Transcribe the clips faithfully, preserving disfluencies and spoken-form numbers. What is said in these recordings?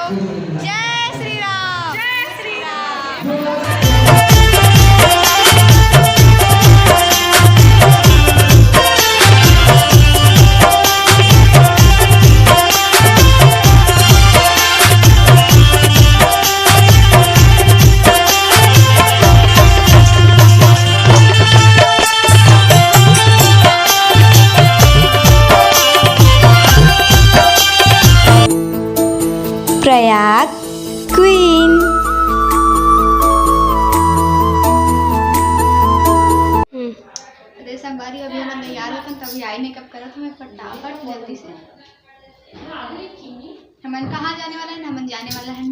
जय श्री राम। जय श्री राम। प्रयाग क्वीन। अरे संगवारी, अभी हमन तैयार होथन, तभी आई मेकअप करत हमें फटाफट जल्दी से। हमन कहाँ जाने वाला है? हमन जाने वाला है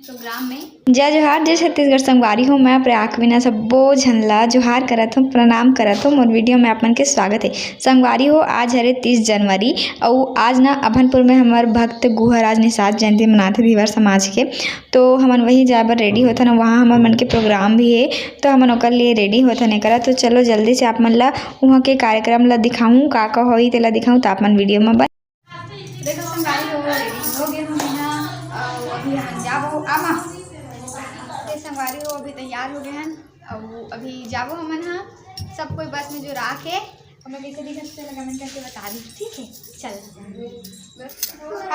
प्रोग्राम में। जय जोहार, जय छत्तीसगढ़ संगवारी हो। मैं प्रयाग क्वीन सब्बो झन ला जोहार करत हूँ, प्रणाम करत हूँ। मोर वीडियो में आप मन के स्वागत है। संगवारी हो, आज हरे तीस जनवरी, अउ आज ना अभनपुर में हमर भक्त गुहराज निषाद जयंती मनाथे धीवर समाज के। तो हमन वहीं जाए बर रेडी होथन, वहाँ हमर मन के प्रोग्राम भी है, तो हमन ओकर लिए रेडी होथन एकरा। तो चलो जल्दी से आप मन ला वहाँ के कार्यक्रम ला दिखाऊँ, का का होई तेला दिखाऊँ, तो आप मन वीडियो में बन। देखो संगवारी हो, रेडी हो गए हम यहाँ, अउ अभी हम जाबो आमा। ये संगवारी हो, अभी तैयार हो गए हैं, अउ अभी जाबो हमन हा। सब कोई बस में जुरा के, हमें कैसे दिखत से लगा मन करके बता दी, ठीक है? चल,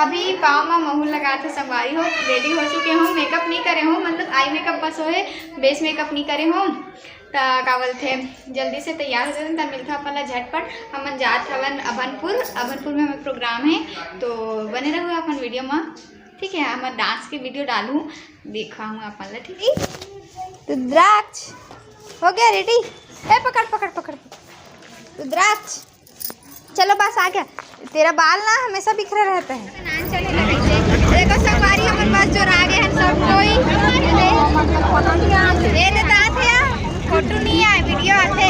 अभी पाँव में महूर लगा थे संगवारी हो, रेडी हो चुके हो, मेकअप नहीं करे हो, मतलब आई मेकअप बस होए, बेस मेकअप नहीं करे हो। त का बोलथे, जल्दी से तैयार हो जाते, त मिलता अपन ला झटपट। हमन जात हवन अभनपुर, अभनपुर में हमें प्रोग्राम है, तो बने रहो अपन वीडियो में, ठीक है? हमर डांस के वीडियो डालूँ, दिखाऊँ अपन ला, ठीक है? रुद्राक्ष हो गया रेडी? ए पकड़ पकड़ पकड़, रुद्राक्ष चलो बस आ गया। तेरा बाल ना हमेशा बिखरा रहता है। नान चढ़े लगे थे। देखो संगवारी, हमर पास जोर आ गए हैं सब कोई। ये देता थे, फोटो नहीं आए, वीडियो आते।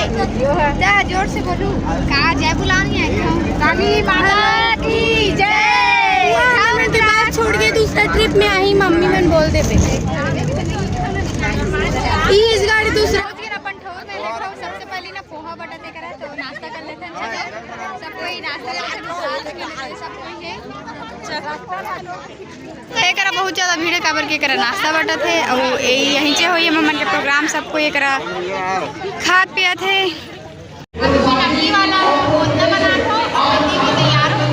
जा जोर से बोलू। का जय बुलानी है क्यों? काली माता की जय। हम तो बात छोड़ के दूसरा ट्रिप में आई, मम्मी मन बोल देते। इस गाड़ी दूसरा। रोज के अपन ठोर में देखो, सबसे पहले ना पोहा बटत एकरा, तो नाश्ता कर लेते हैं। चलो, सब कोई नाश्ता करके तो साथ में लेते हैं, सब कोई है। तो एकरा बहुत ज्यादा भीड़ है, काबर के एकरा नाश्ता बटत है, और ये यहीं से होई हमर मन के प्रोग्राम, सब कोई एकरा खात पियत है। अभी वाला भोजना बनात हो, और अभी भी तैयार हो।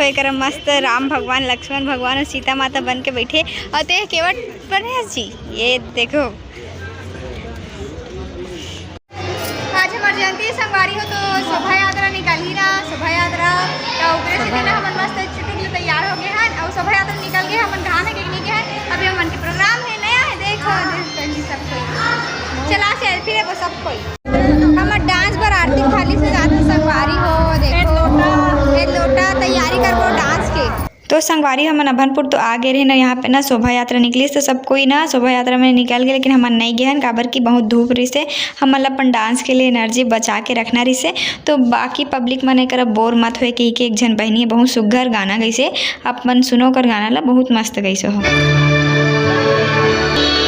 एकरा मस्त राम भगवान, लक्ष्मण भगवान और सीता माता बन के बैठे। और ते केवट पर है जी, ये देखो। आज हमर जयंती संगवारी हो, तो शोभा यात्रा निकालही ना, शोभा यात्रा। तो ओकरे से ना हमन मस्त चुटुक ले तैयार हो गए हैं और शोभा यात्रा निकल गए। हमन कहाँ ना के नहीं गए हैं, अभी हमन के प्रोग्राम है, नया है, देखो, देखो, ये सब कोई। चला सेल्फी लेबो सब कोई। हमर डांस बर आरती खाली से जात संगवारी हो, देखो, ये लोटा तैयारी करबो डांस के। तो संगवारी, हमन अभनपुर तो आ गए रहे ना, यहाँ पे ना शोभा यात्रा निकलिस, तो सब कोई ना शोभा यात्रा में निकल गए, लेकिन हमन नहीं गए हन, काबर कि बहुत धूप रहिस हे। हमन ला अपन डांस के लिए एनर्जी बचा के रखना रहिस हे। तो बाकी पब्लिक मन एकर बोर मत होए, कहि के एक झन बहिनी बहुत सुग्घर गाना गइस हे, अपन सुनो ओकर गाना ला, बहुत मस्त गइस हो।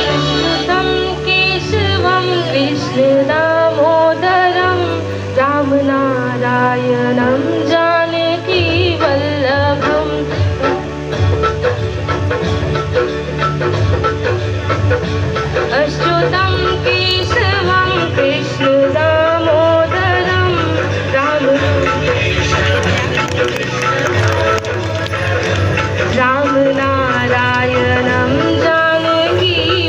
अच्युतं केशवं कृष्णदामोदरं रामनारायणं जानकीवल्लभम्। अच्युतं केशवं कृष्णदामोदरं राम रामनारायणं जानकीवल्लभम्।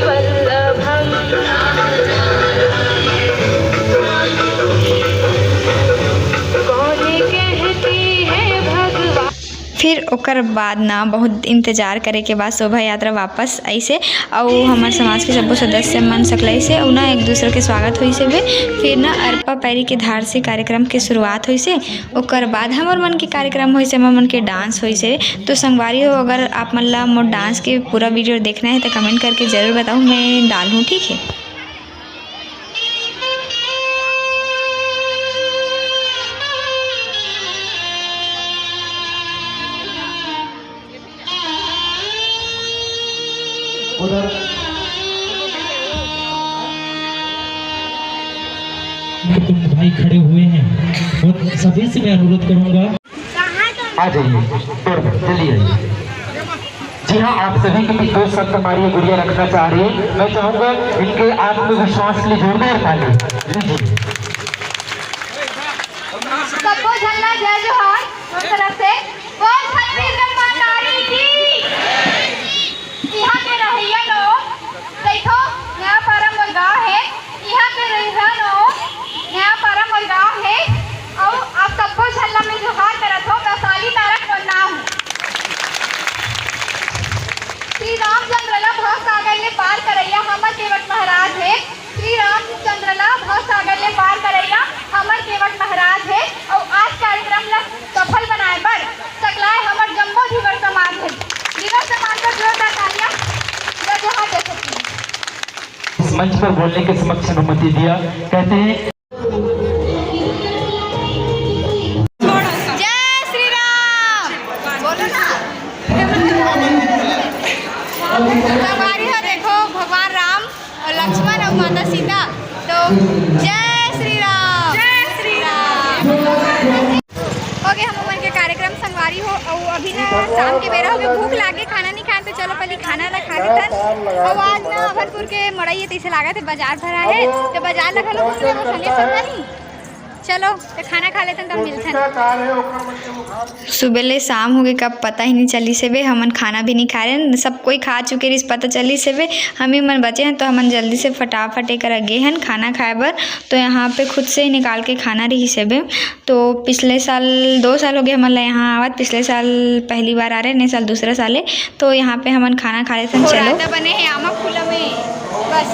कौन कहते हैं भगवान। फिर ओकर बाद ना बहुत इंतजार करे के बाद शोभा यात्रा वापस आइस हे, अउ हमर समाज के सब्बो सदस्य मन सकलाइस हे, अउ ना एक दूसरे के स्वागत होइस हे। फिर ना अरपा पैरी के धार से कार्यक्रम के शुरुआत होइस हे। ओकर बाद हमर मन के कार्यक्रम होइस हे, हमर मन के डांस होइस हे। तो संगवारी हो, अगर आप मन ला मोर डांस के पूरा वीडियो देखना है तो कमेंट करके जरूर बताओ, मैं डालूँ, ठीक है। उधर कुंड भाई खड़े हुए हैं, उन सभी से मैं अनुरोध करूंगा। आ जाइए, दौड़ पर चलिए आइए। जी हाँ, आप सभी के बीच दो शब्द हमारी ये गुड़िया रखना चाह रही है। मैं चाहूंगा इनके आत्मविश्वास के लिए जोरदार ताली। जी जी। सबको झल्ला जय जोहार मोर तरफ से। बोल छत्तीसगढ़ महतारी की। इहाँ के रहइया लोग, देखो, नया पारा मोर गाँव हे। इहाँ के रहइया लोग, नया पारा मोर गाँव हे। अउ आप सबको झल्ला में जोहार करत हो, वैशाली तारक मोर नाम हे। श्री रामचंद्र ला भवसागर ले पार करइया हमर केवट महाराज हे। श्री रामचंद्र ला भवसागर ले पार करइया हमर केवट महाराज हे। अउ आज कार्यक्रम ला सफल बनाए बर सकलाए हमर जम्मो धीवर समाज हे। धीवर समाज बर जोरदार तालियां। जय जोहार, जय छत्तीसगढ़। इस मंच पर बोलने के समक्ष अनुमति दिया। कहते हैं जय श्री राम। बोलो ना। संगवारी हो, देखो भगवान राम अउ लक्ष्मण अउ माता सीता। तो जय श्री राम। जय श्री राम। हो गे हमन के कार्यक्रम संगवारी हो, अउ अभी ना शाम के बेरा हो गे, भूख लागे, खाना नहीं खान, तो चलो पहले खाना ला खा लेथन। अउ आज ना अभनपुर के मड़ई हे, तइसे लागत हे बाजार भरा हे, तो बाजार ला घलो घूम लेबो, सनेस संगवारी। चलो, तो खाना खा लेथन, तब मिलथन। सुबह ले शाम हो गे, कब पता ही नहीं चलिस हेबे। हमन खाना भी नहीं खाए रहेन, सब कोई खा चुके रहिस, पता चलिस हेबे। हम ही मन बचे हन, तो हमन जल्दी से फटाफट एकर गे हन खाना खाए बर। तो यहाँ पे खुद से ही निकाल के खाना रहिस हेबे। तो पिछले साल, दो साल हो गे हमन ला यहाँ आवत, पिछले साल पहली बार आ रहे, नए साल दूसरा साल हे। तो यहाँ पे हमन खाना खा लेथन। चलो। रायता बने हे आमा फूला में, बस।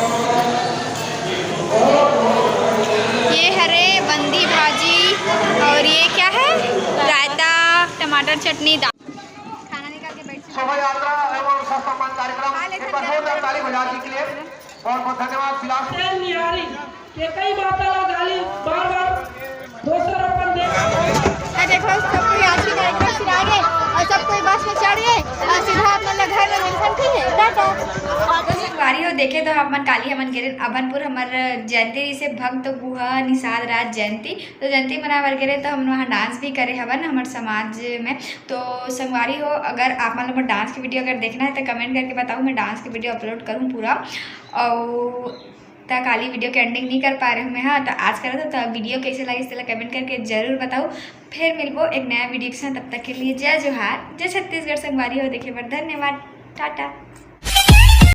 ये हरे बंदी भाजी और ये क्या है? रायता, टमाटर चटनी, दाल। खाना निकाल के बैठ चुके हैं। शोभा यात्रा एवं ससम्मान कार्यक्रम खा लेते एक बार हैं। जोरदार ताली बजा के लिए बहुत बहुत धन्यवाद। फिलहाल प्रेम निहारी के कई माता ला गाली बार बार दोसर अपन देख। ए देखो, सब कोई आज के कार्यक्रम सिरा गए और सब कोई बस में चढ़ गए और सीधा अपन लोग घर में मिलथन, ठीक है, टाटा। संगवारी हो, देखे तो हमन काली हमन गे रहेन अभनपुर, हमर जयंती रहिसे भक्त गुहा निषाद राज जयंती, तो जयंती मनाए बर गे रहे तो हमन वहाँ डांस भी करे हवन हमर समाज में। तो संगवारी हो, अगर आप मन ला मोर डांस के वीडियो अगर देखना है तो कमेंट करके बताओ, मैं डांस के वीडियो अपलोड करूँ पूरा। और त काली वीडियो के एंडिंग नहीं कर पाए रहेंव मैं, हाँ, त आज करत हँव। त वीडियो कइसे लागिस तेला कमेंट करके जरूर बताओ। फिर मिलबो एक नया वीडियो के साथ, तब तक के लिए जय जोहार, जय छत्तीसगढ़। संगवारी हो देखे बर धन्यवाद, टाटा।